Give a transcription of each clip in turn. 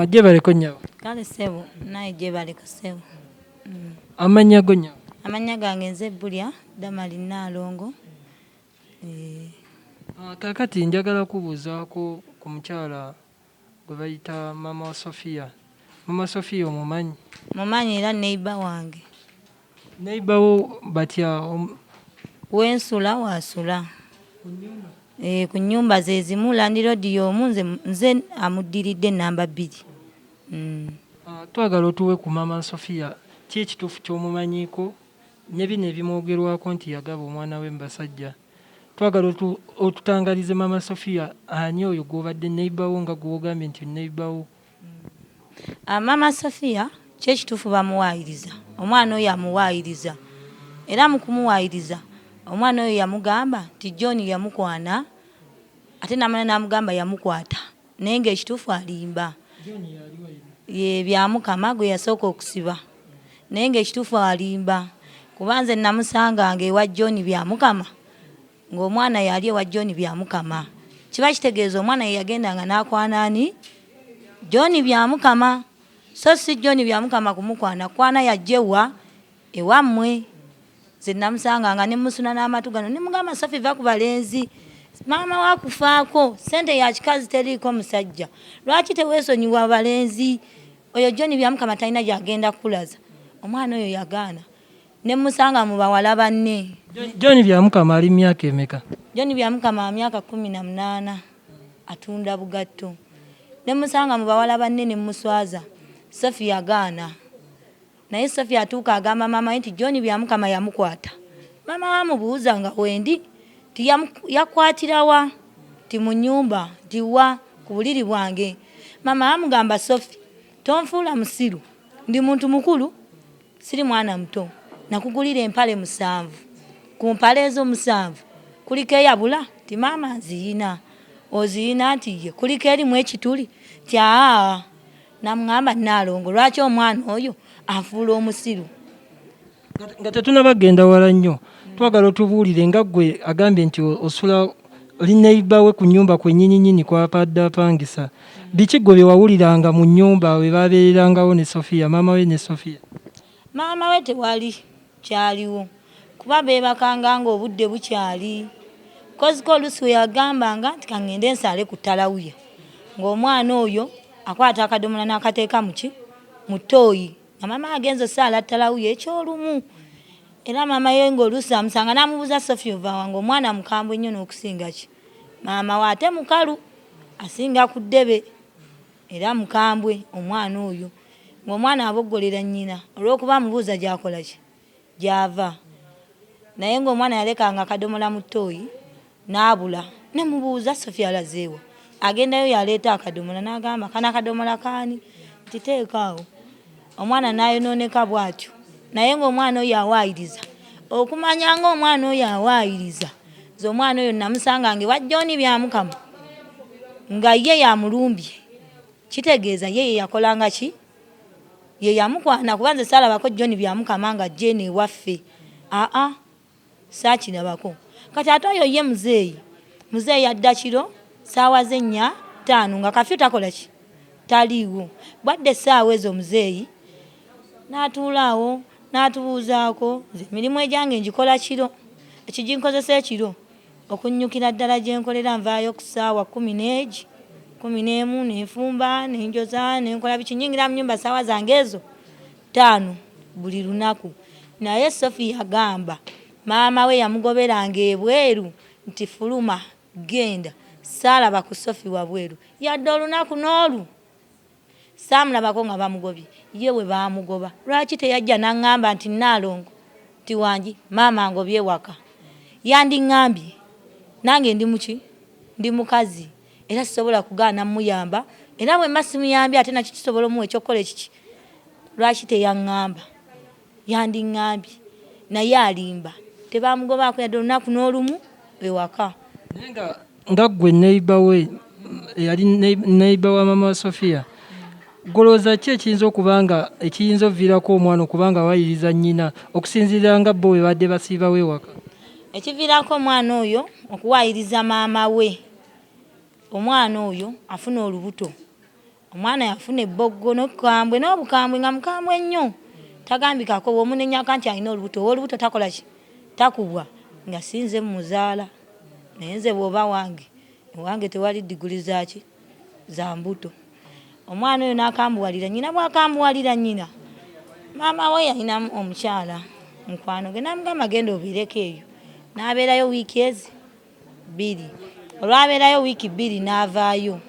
Gyebaleko nnyabo. Kale ssebo, naye gyebaleko ssebo. Amannya go nnyabo? Amannya gange nze Bbulya Damali Nnaalongo. Kaakati njagala kubuuzaako ku mukyala gwe bayita Maama wa Sofia. Maama Sofia omumanyi? Mumanyi era neighbor wange. Neighbor wo batya? Wensula waasula. Ku nnyumba ze zimu, landiroodi y'omu, nze amuddiridde nnamba 2. Twagala otuwe ku Maama Sofia, ki ekituufu ky'omumanyiiko ne bino ebimwogerwako nti yagaba omwana we mu basajja. Twagala otutangalize Maama Sofia ani oyo gw'obadde neighbor wo nga gw'ogambye nti neighbor wo. Maama Sofia kyo ekituufu bamuwaayiriza, omwana oyo amuwaayiriza era mu kumuwaayiriza omwana oyo yamugamba nti John yamukwana ate n'amala n'amugamba yamukwata naye ng'ekituufu alimba. Ye Byamukama gwe yasooka okusiba naye ng'ekituufu alimba kuba nze namusanganga ewa John Byamukama ng'omwana yali ewa John Byamukama. Kiba kitegeeza omwana ye yagendanga n'akwana ani? John Byamukama. So si John Byamukama kumukwana, kwana yajja ewa ewammwe. Nze namusanganga ne musuna n'amatu gano ne mugamba Sophie va ku balenzi. Maama wa kufaako, ssente ya kikazi teriiko musajja. Lwaki teweesonyiwa balenzi? Oyo John Byamukama talina gy'agenda kukulaza. Omwana oyo yagaana. Ne musanga mu bawala banne. John Byamukama ali myaka emeka? John Byamukama wa myaka 18, atunda bugatto. Ne musanga mu bawala banne ne muswaza. Sophie yagaana. Naye Sophie atuuka agamba maama we nti John Byamukama yamukwata. Maama we amubuuza nga wendi nti yakwatira wa? Nti mu nnyumba, nti wa? Ku buliri bwange. Maama amugamba Sophie tonfuula musiru, ndi muntu mukulu, siri mwana muto. Nakugulira empale 7. Ku mpale ezo 7 kuliko eyabula? Nti maama nziyina. Oziyina? Nti ye. Kuliko erimu ekituli? Nti aa. Namugamba Nnaalongo lwaki omwana oyo anfuula omusiru? Nga tetunnabagenda wala nnyo, twagala otubuulire nga ggwe agambye nti osula oli neighbor we ku nnyumba kwennyini nnyini kw'apadde apangisa. Biki ggwe bye wawuliranga mu nnyumba we baabeererangawo ne Sofia, maama we ne Sofia? Maama we tewali kyaliwo kuba beebakanga ng'obudde bukyali. Koziko oluusi we yagambanga nti ka ŋŋende nsaale ku ttalawuya ng'omwana oyo akwata akadomola n'akateeka mu ki? Mu ttooyi. Nga maama agenze osaala ttalawuya eky'olumu. Era maama ye ng'oluusi amusanga n'amubuuza Sophie ova wa ng'omwana mukambwe nnyo n'okusinga ki? Maama we ate mukalu asinga ku ddebe era mukambwe omwana oyo. Ng'omwana aboggolera nnyina olw'okuba amubuuza gy'akola ki? Gy'ava. Naye ng'omwana yalekanga akadomola mu ttooyi n'abula. Ne mubuuza Sophie alaze wa? Agendayo y'aleeta akadomola n'agamba kano akadomola k'ani? Nti teeka awo. Omwana n'ayonooneka bw'atyo. Naye ng'omwana oyo awaayiriza. Okumanya ng'omwana oyo awaayiriza, nze omwana oyo namusanganga ewa John Byamukama nga ye y'amulumbye. Kitegeeza ye ye yakolanga ki? Ye yamukwana kuba nze saalabako John Byamukama ng'ajja eno ewaffe. Aa, saakirabako. Kati ate oyo ye muzeeyi. Muzeeyi adda kiro ssaawa ze 4, 5 nga kafyu takola ki? Taliiwo. Bw'adda essaawa ezo muzeeyi n'atuula awo n'atubuuzaako. Nze emirimu egyange ngikola kiro. Ekiginkozesa ekiro okunnyukira ddala gye nkolera nvaayo ku ssaawa 10 n'egi, 11 ne nfumba, ne njoza, ne nkola biki. Nnyingira mu nnyumba ssaawa zange ezo 5 buli lunaku. Naye Sophie yagamba maama we yamugoberanga ebweru nti fuluma genda. Saalaba ku Sophie wabweru yadde olunaku n'olu. Saamulabako nga bamugobye. Ye bwe baamugoba lwaki teyajja n'aŋŋamba nti Nnaalongo nti wangi maama angobye ewaka. Yandiŋŋambye nange ndi muki? Ndi mukazi era sisobola kugaana mmuyamba era bwe mba simuyambye ate nakyo kisobola omuwa eky'okukola ekiki. Lwaki teyaŋŋamba? Yandiŋŋambye naye alimba. Tebaamugobaako yadde olunaku n'olumu ewaka. Naye nga ggwe neighbor we eyali neighbor wa maama wa Sofia, golowooza ki ekiyinza okuba nga ekiyinza okuviirako omwana okuba nga awayiriza nnyina okusinziira nga bo bwe babadde basiibawo ewaka? Ekiviirako omwana oyo okuwaayiriza maama we, omwana oyo afuna olubuto. Omwana yafuna ebboggo n'obukambwe n'obukambwe nga mukambwe nnyo tagambikako bw'omunenyako nti alina olubuto ow'olubuto takola ki takubwa nga si nze mmuzaala naye nze bw'oba wange ewange tewali diguli zaaki za mbuto. Omwana oyo n'akambuwalira nnyina bw'akambuwalira nnyina maama we yalina omukyala mukwano gwe n'amugamba genda obeereko eyo n'abeerayo wiiki ezi bbiri. Olwabeerayo wiiki bbiri n'avaayo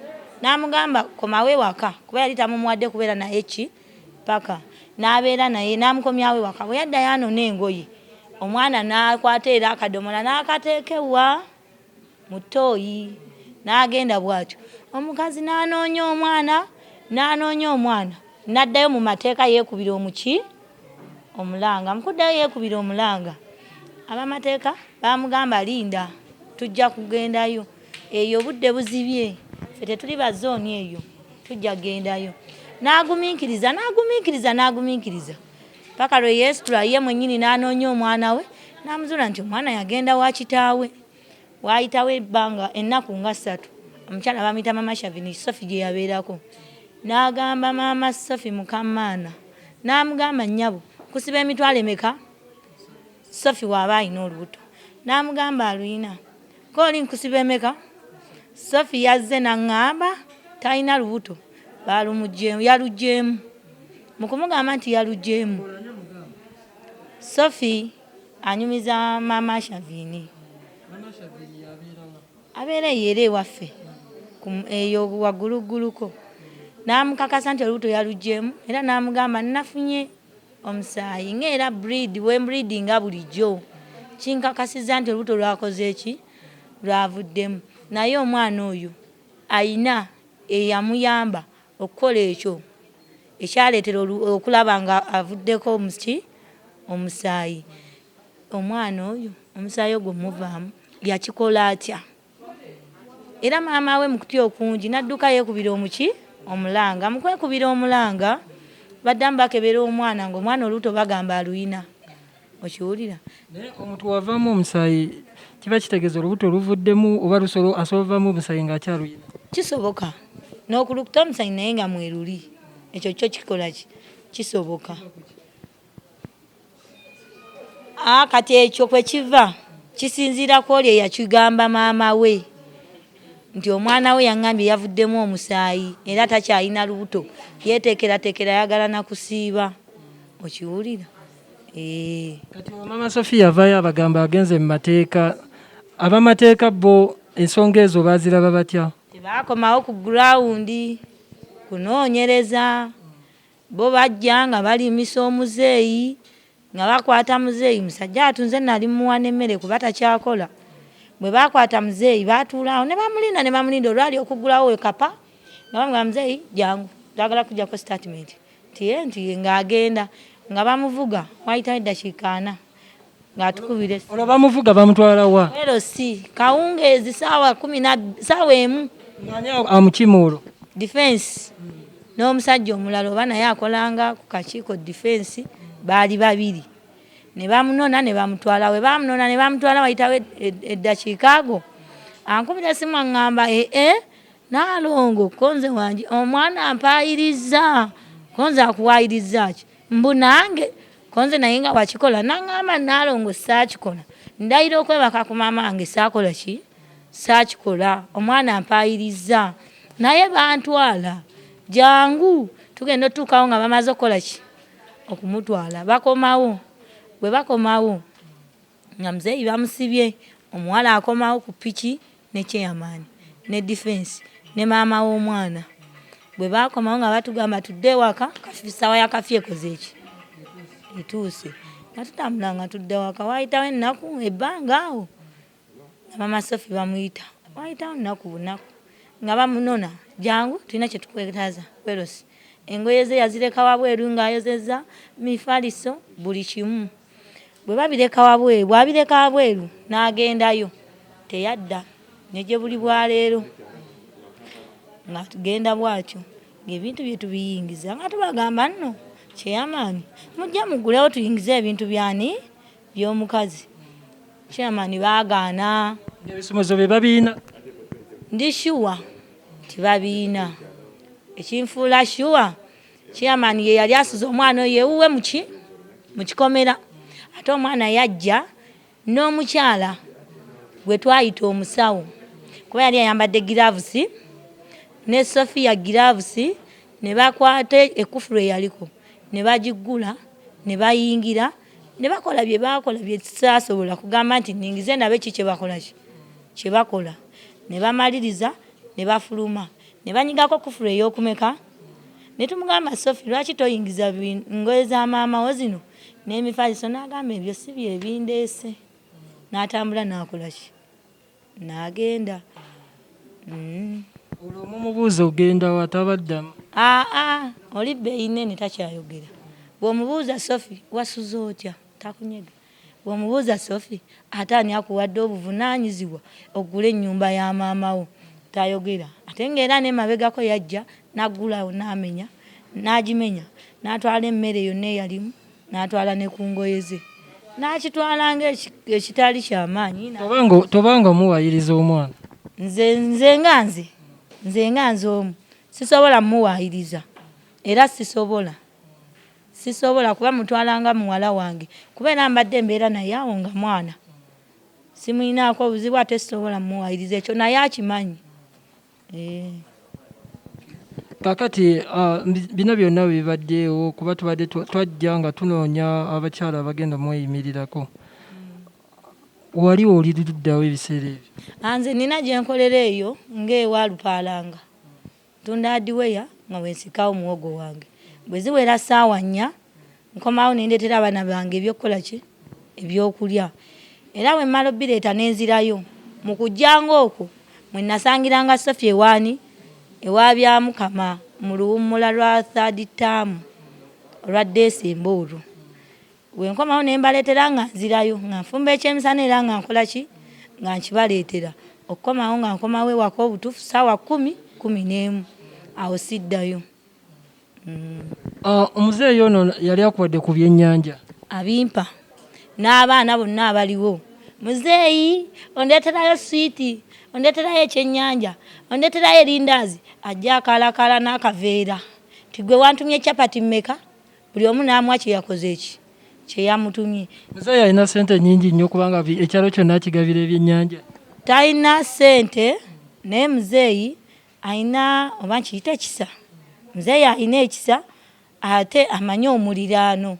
n'amugamba komawo ewaka kuba yali tamumuwadde kubeera naye ki paka n'abeera naye n'amukomyawo ewaka. Bwe yaddayo anone engoye omwana n'akwata era akadomola n'akateeka ewa mu ttooyi n'agenda bw'atyo. Omukazi n'anoonya omwana n'anoonya omwana n'addayo mu mateeka yeekubira omuki omulanga. Mu kuddayo yeekubira omulanga, ab'amateeka baamugamba linda tujja kugendayo eyo obudde buzibye ffe tetuli ba zooni eyo tujja kugendayo. N'agumiikiriza n'agumiikiriza n'agumiikiriza paka lwe yeesitula ye mwennyini n'anoonya omwana we n'amuzuula nti omwana yagenda wa kitaawe. Waayitawo ebbanga ennaku nga ssatu omukyala bamuyita maama Shavini Sophie gye yabeerako n'agamba maama Sophie mukamaana n'amugamba nnyabo nkusiba emitwalo emeka Sophie waaba alina olubuto n'amugamba aluyina ko oli nkusiba emeka Sophie yazze n'aŋŋamba talina lubuto baalumuggyeemu yaluggyeemu mu kumugamba nti yaluggyeemu Sophie anyumiza maama Shavini abeera eyo era ewaffe eyo waggulugguluko n'amukakasa nti olubuto yalugyemu era n'amugamba nafunye omusaayi ng'era breed wembreedi nga bulijjo kinkakasiza nti olubuto lwakoze ki lwavuddemu naye omwana oyo ayina eyamuyamba okukola ekyo ekyaleetera okulaba nga avuddeko omuki omusaayi omwana oyo omusaayi ogwo muvaamu yakikola atya era maama we mu kutya okungi n'adduka yeekubira omuki omulanga mu kwekubira omulanga baddamu bakebera omwana ng'omwana olubuto bagamba aluyina okiwulira naye omuntu wavaamu omusaayi kiba kitegeeza olubuto luvuddemu oba lusolo asobola ovaamu omusaayi ng'akyaluyina kisoboka n'okulukuta omusaayi naye nga mweruli ekyo kyo kikola ki kisoboka Ah, kati ekyo kwe kiva kisinziira ku oli eyakigamba maama we nti omwana we yaŋŋambye yavuddemu omusaayi era takyalina lubuto yeeteekerateekera ayagala na kusiiba okiwulira eh. Kati maama Sofia avaayo abagamba agenze mu mateeka abamateeka bo ensonga ezo baaziraba batya? Tebaakomawo ku gurawundi kunoonyereza Bo bajja nga balimisa omuzeeyi nga bakwata muzeeyi musajja wattu nze nali mmuwa n'emmere kuba takyakola. Bwe baakwata muzeeyi baatuula awo ne bamulinda ne bamulinda olwali okuggulawo we kapa nga bamugamba muzeeyi jangu twagala kukuggyako sitatimenti nti ye nti ye ng'agenda nga bamuvuga waayitawo eddakiika ana ng'atukubira essimu. Olwo bamuvuga bamutwala wa? LC kawungeezi saawa kumi na saawa emu. Ng'ani amukima olwo? Defense n'omusajja omulala oba naye akolanga ku kakiiko defense baali babiri ne bamunona ne bamutwala we bamunona ne bamutwala wayitawo eddakiika ago ankubira essimu aŋŋamba ee eh, Naalongo ko nze wangi omwana ampaayirizza ko nze akuwaayirizza ki mbu nange ko nze naye nga wakikola nangamba Naalongo saakikola ndayira okwebaka ku maama wange saakola ki saakikola omwana ampaayirizza naye bantwala jangu tugenda otuukawo nga bamaze okukola ki okumutwala bakomawo bwe bakomawo nga muzeeyi bamusibye omuwala akomawo ku piki ne chairman ne defense ne maama w'omwana bwe baakomawo nga batugamba tudde ewaka ssaawa ya kafi ekoze eki etuuse nga tutambula nga tudda waka waayitawo ennaku ebbanga awo nga maama Sophie bamuyita waayitawo nnaku bunaku nga bamunona jangu tulina kye tukwetaaza werosi engoye ze yazireka wabweru ng'ayozezza mifaliso buli kimu Bwe babireka wabweru, bw'abireka wabweru n'agendayo teyadda ne gye buli bwa leero ng'atugenda bw'atyo ng'ebintu bye tubiyingiza nga tubagamba nno chairman mujje muggulewo tuyingize ebintu by'ani by'omukazi. Chairman baagaana. Ebisumuzo bye babiyina? Ndi shuwa nti babiyina. Ekinfuula sure, chairman ye yali asuza omwana oyo ewuwe muki mu kikomera, ate omwana yajja n'omukyala gwe twayita omusawo, kuba yali ayambadde giraavusi ne Sofiya giraavusi, ne bakwata ekufulu eyaliko ne bagiggula ne bayingira ne bakola bye baakola bye saasobola kugamba nti nningize ndabe ki kye bakola ki kye bakola, ne bamaliriza ne bafuluma ne banyigako kufulu ey'okumeka ne tumugamba, Sofi, lwaki toyingiza ngoye za maama wo zino n'emifaliso? N'agamba ebyo si bye bindeese, n'atambula n'akola ki n'agenda. Olwo mumubuuza ogenda wa, tabaddamu? Aa, oli bbeeyi nnene, takyayogera. Bw'omubuuza, Sofi, wasuze otya? Takunyega. Bw'omubuuza, Sofi, ate ani akuwadde obuvunaanyizibwa ogule ennyumba ya maama wo? Tayogera. Ate ng'era ne mabegako yajja n'aggulawo n'amenya n'agimenya n'atwala emmere yonna eyalimu, n'atwala ne ku ngoye ze, n'akitwala ng'ekitali kyamaanyi. Tobanga omuwaayiriza omwana. Nze nga nze omu sisobola mmuwaayiriza, era sisobola kuba mutwala nga muwala wange, kuba era mbadde mbeera naye awo nga mwana, simulinaako obuzibu, ate sisobola mmuwaayiriza, ekyo naye akimanyi. Kaakati bino byonna bibaddeewo kuba tubadde twajja nga tunoonya abakyala abagenda omweyimirirako. Wali oli luddawo ebiseera ebyo? Nze nina gye nkolera eyo ng'ewa Lupaalanga, ntunda hardware nga wensikawo muwogo wange. Bwe ziwera ssaawa 4 nkomawo ne ndeetera abaana bange ebyokukola ki ebyokulya, era bwe mmala obbireeta ne nzirayo. Mu kujjanga okwo mwe nasangiranga Sofi ewaani ewa Byamukama mu luwummula lwa third term olwa December olwo. Bwe nkomawo ne mbaleetera nga nzirayo nga nfumba ekyemisana, era nga nkola ki nga nkibaleetera. Okukomawo nga nkomawo ewaka obutuufu ssaawa 10, 11, awo siddayo. Omuzeeyi ono yali akuwadde ku byennyanja? Abimpa n'abaana bonna abaliwo. Muzeeyi, ondeeterayo swiiti, ondeeterayo ekyennyanja, ondeeterayo erindaazi. Ajja akaalakaala n'akaveera nti gwe wantumye capati mmeka? Buli omu n'amuwa kye yakoze eki kye yamutumye. Muzeeyi alina ssente nnyingi nnyo kubanga ekyalo kyonna akigabira ebyennyanja. Talina ssente, naye muzeeyi alina, oba nkiyite ekisa, muzeeyi alina ekisa ate amanyi omuliraano.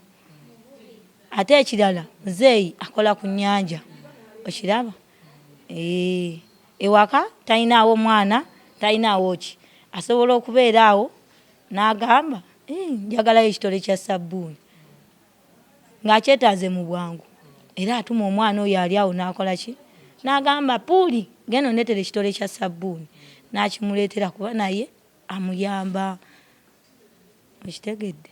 Ate ekirala, muzeeyi akola ku nnyanja, okiraba? Ewaka talinaawo mwana, talinaawo ki, asobola okubeera awo n'agamba, njagalayo ekitole kya sabbuuni, ng'akyetaaze mu bwangu, era atuma omwana oyo ali awo n'akola ki n'agamba, Puuli, genda ondeetere ekitole kya sabbuuni, n'akimuleetera kuba naye amuyamba, okitegedde?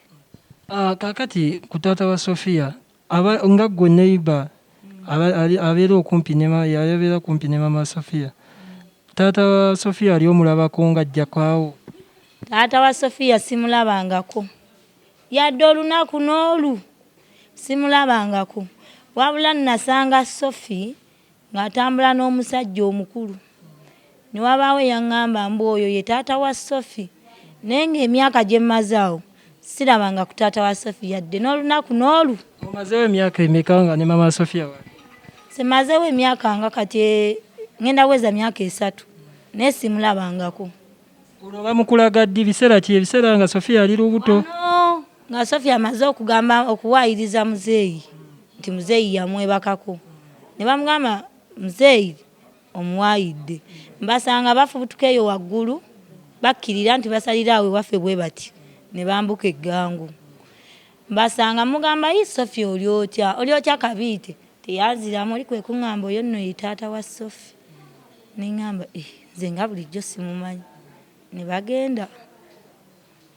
Kaakati ku taata wa Sofiya, nga ggwe neighbor abeera okumpi ne abeera kumpi ne maama Sofiya, taata wa Sofiya ali omulabako ng'ajjako awo? Taata wa Sofiya simulabangako yadde olunaku n'olu, simulabangako, wabula nasanga Sofi ng'atambula n'omusajja omukulu ne wabaawo eyaŋŋamba mbu oyo ye taata wa Sofi, naye ng'emyaka gye mmaze awo sirabanga ku taata wa Sofi yadde n'olunaku n'olu. Omazeewo emyaka emeka nga ne maama Sofiya wali? Simazeewo emyaka nga kati ŋŋenda kuweza myaka 3, naye simulabangako. Olwo bamukulaga ddi, biseera ki, ebiseera nga Sofiya ali lubuto? Wano nga Sofi amaze okugamba okuwaayiriza muzeeyi nti muzeeyi yamwebakako, ne bamugamba muzeeyi omuwaayidde. Mbasanga bafubutuka eyo waggulu, bakkirira nti basalira awo ewaffe bwe bati ne bambuka eggangu. Mbasanga mugamba, yi Sofi, oli otya? Oli otya Kabiite? Teyanziramu, oli kwe kuŋŋamba oyo nno ye taata wa Sofi. Ne ŋŋamba, nze nga bulijjo simumanyi. Ne bagenda.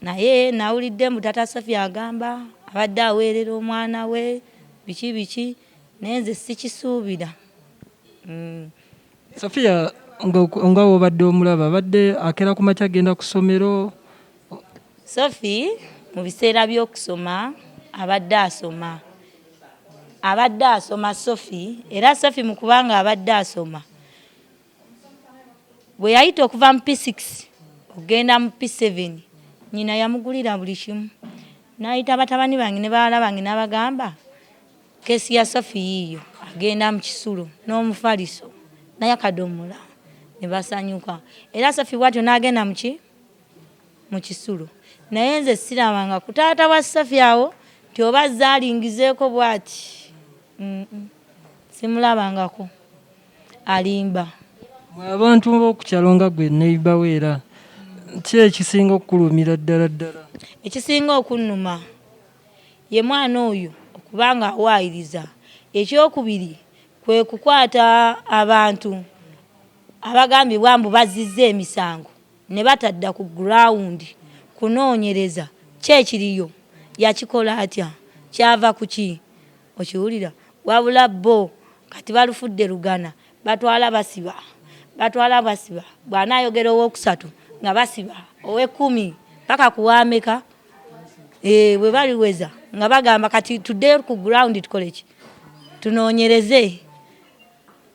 Naye nawulidde mbu taata Sofi agamba abadde aweerera omwana we biki biki, naye nze sikisuubira. Sofiya nga w'obadde omulaba, abadde akeera ku makya agenda ku ssomero? Sofi mu biseera by'okusoma abadde asoma, abadde asoma Sofi, era Sofi mu kubanga abadde asoma, bwe yayita okuva mu P6 okugenda mu P7. Nnyina yamugulira buli kimu. N'ayita batabani bange ne bawala bange n'abagamba, keesi ya Sophie yiiyo, agenda mu kisulo n'omufaliso naye akadomola, ne basanyuka. Era Sophie bw'atyo n'agenda mu ki? Mu kisulo. Naye nze sirabanga ku taata wa Sophie awo nti oba azze alingizeeko bw'ati. Simulabangako. Alimba. Mwe abantu b'oku kyalo nga ggwe neighbor we era ki ekisinga okukulumira ddala ddala? Ekisinga okunnuma ye mwana oyo okuba nga awaayiriza. Ekyokubiri kwe kukwata abantu abagambibwa mbu bazzizza emisango ne batadda ku ground kunoonyereza ki ekiriyo, yakikola atya, kyava ku ki? Okiwulira? Wabula bo kati balufudde lugana, batwala basiba, batwala basiba, bw'anaayogera owookusatu nga basiba, ow'ekkumi paka ku w'ameka? Eh, bwe baliweza nga bagamba kati tuddeyo ku ground tukole ki? Tunoonyereze.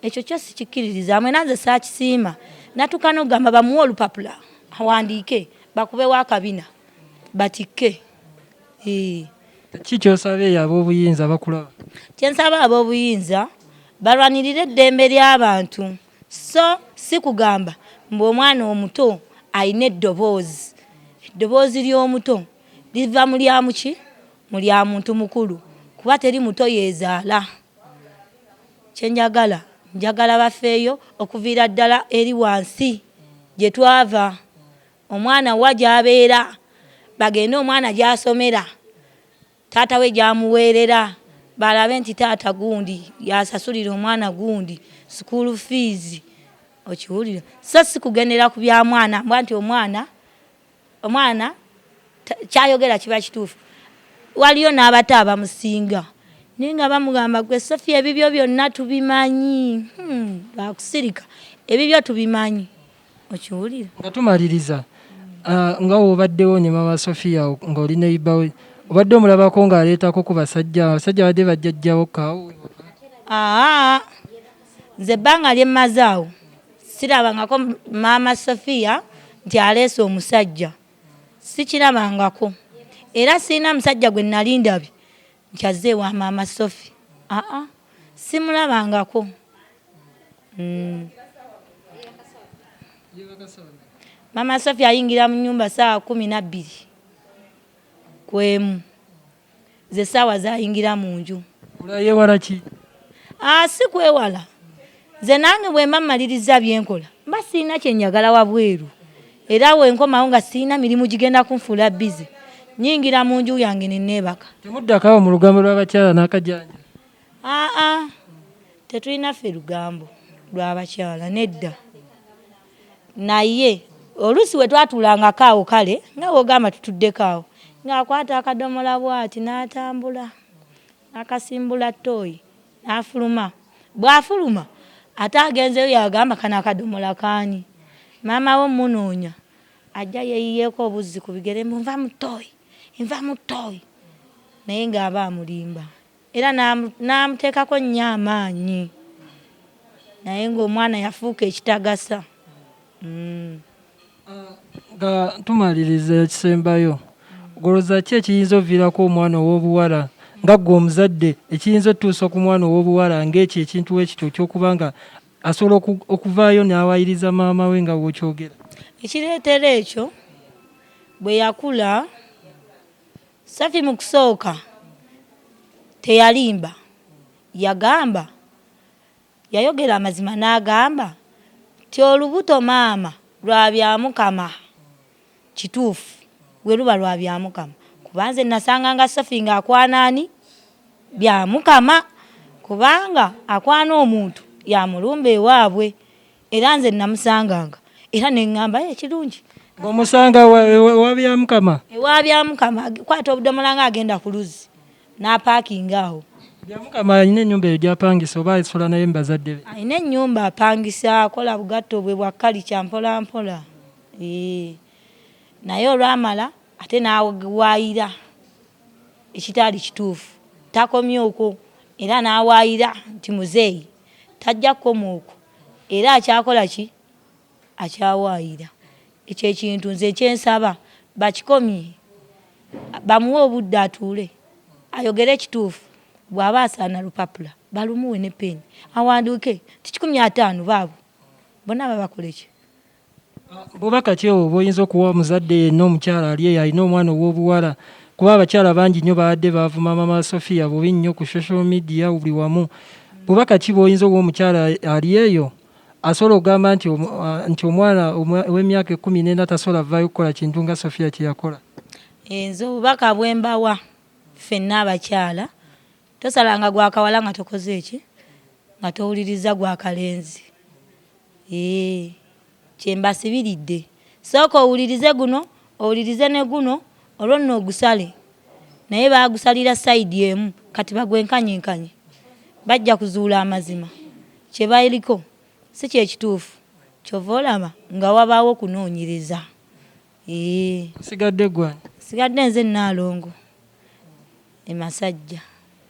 Ekyo kyo sikikkiririzaamu era nze saakisiima. Natuuka n'okugamba bamuwe olupapula awandiike bakubewo akabina batikke. Eh. Ki ky'osaba eyo ab'obuyinza abakulaba? Kye nsaba ab'obuyinza balwanirire eddembe ly'abantu so si kugamba mbu omwana omuto alina eddoboozi. Eddoboozi ly'omuto liva mu lya muki? Mu lya muntu mukulu kuba teri muto yeezaala. Kye njagala, njagala bafeeyo okuviira ddala eri wansi gye twava. Omwana wa gy'abeera, bagende omwana gy'asomera, taata we gy'amuweerera, balabe nti taata gundi y'asasulira omwana gundi school fees. Okiwulira? So si kugendera ku bya mwana mbwa nti omwana omwana kyayogera kiba kituufu. Waliyo n'abato abamusinga naye nga bamugamba gwe Sophie ebibyo byonna tubimanyi. Lwakusirika ebibyo tubimanyi. Okiwulira? Nga tumaliriza, nga w'obaddewo ne maama Sophia ng'oli neighbor we, obadde omulabako ng'aleetako ku basajja, abasajja babadde bajjajjawo kaawo? Aa, nze ebbanga lye mmaze awo sirabangako maama Sophia nti aleese omusajja, sikirabangako era sirina musajja gwe nali ndabye nti azze ewa maama Sophie. Aa, simulabangako. Maama Sophie ayingira mu nnyumba ssaawa 12 ku emu, ze ssaawa z'ayingira mu nju. Yeewala ki? Aa, si kwewala, nze nange bwe mba mmaliriza bye nkola mba sirina kye njagala wabweru era we nkomawo nga sirina mirimu gigenda kunfuula busy, nnyingira mu nju yange ne neebaka. Temuddako awo mu lugambo lw'abakyala n'akajanja? Aa, tetulina ffe lugambo lw'abakyala nedda, naye oluusi we twatuulangako awo kale nga bw'ogamba tutuddeko awo ng'akwata akadomola bw'ati n'atambula n'akasimbula ttooyi n'afuluma. Bw'afuluma ate agenzeeyo y'agamba kano akadomola k'ani? Maama we mmunoonya ajja yeeyiyeeko obuzzi ku bigere mbu nva mu ttooyi, nva mu ttooyi naye ng'aba amulimba era n'amuteekako nnyo amaanyi naye ng'omwana yafuuka ekitagasa. Nga tumaliriza ekisembayo, olowooza ki ekiyinza okuviirako omwana ow'obuwala nga ggwe omuzadde ekiyinza otutuusa ku mwana ow'obuwala ng'ekyo ekintu bwe kityo eky'okuba nga asobola okuvaayo n'awayiriza maama we nga bw'okyogera? Ekireetera ekyo bwe yakula, Sophie mu kusooka teyalimba, yagamba yayogera amazima n'agamba nti olubuto maama lwa Byamukama. Kituufu bwe luba lwa Byamukama kuba nze nasanganga Sophie ng'akwana ani? Byamukama kubanga akwana omuntu y'amulumba ewaabwe era nze namusanganga era ne ŋŋamba ekirungi. Ng'omusanga ewa Byamukama? Ewa Byamukama, akwata obudomola ng'agenda ku luzzi n'apaakinga awo. Byamukama alina ennyumba eyo gy'apangisa oba asula naye mu bazadde be? Alina ennyumba apangisa, akola bugatto bwe bwa kalica mpola mpola. Eeh, naye olwamala ate n'awaayira ekitaali kituufu. Takomye okwo era n'awaayira nti muzeeyi tajja kukoma okwo era akyakola ki? Akyawaayira. Ekyo ekintu nze kye nsaba Bakikomye, bamuwe obudde atuule ayogere ekituufu. Bw'aba asaana lupapula balumuwe ne peeni awandiike nti 150 baabo bonna babakola ki. Bubaka ki obwo bw'oyinza okuwa omuzadde yenna omukyala ali eyo alina omwana ow'obuwala? Kuba abakyala bangi nnyo babadde bavuma Maama Sophia bubi nnyo ku social media buli wamu. Bubaka ki bw'oyinza owa omukyala ali eyo asobola okugamba nti nti omwana ow'emyaka 14 tasobola vaayo kukola kintu nga Sophia kye yakola? Nze obubaka bwe mbawa ffenna abakyala, tosalanga gwa kawala nga tokoze ki, nga towulirizza gwa kalenzi. Eeh, kye mbasibiridde. Sooka owulirize guno, owulirize ne guno, olwo nno ogusale. Naye baagusalira sayidi emu, kati bagwenkanyenkanye. Bajja kuzuula amazima. Kye baliko si kye kituufu. Ky'ova olaba nga wabaawo okunoonyereza. Eeh. Osigadde ggwe ani? Nsigadde nze Nnaalongo e Masajja.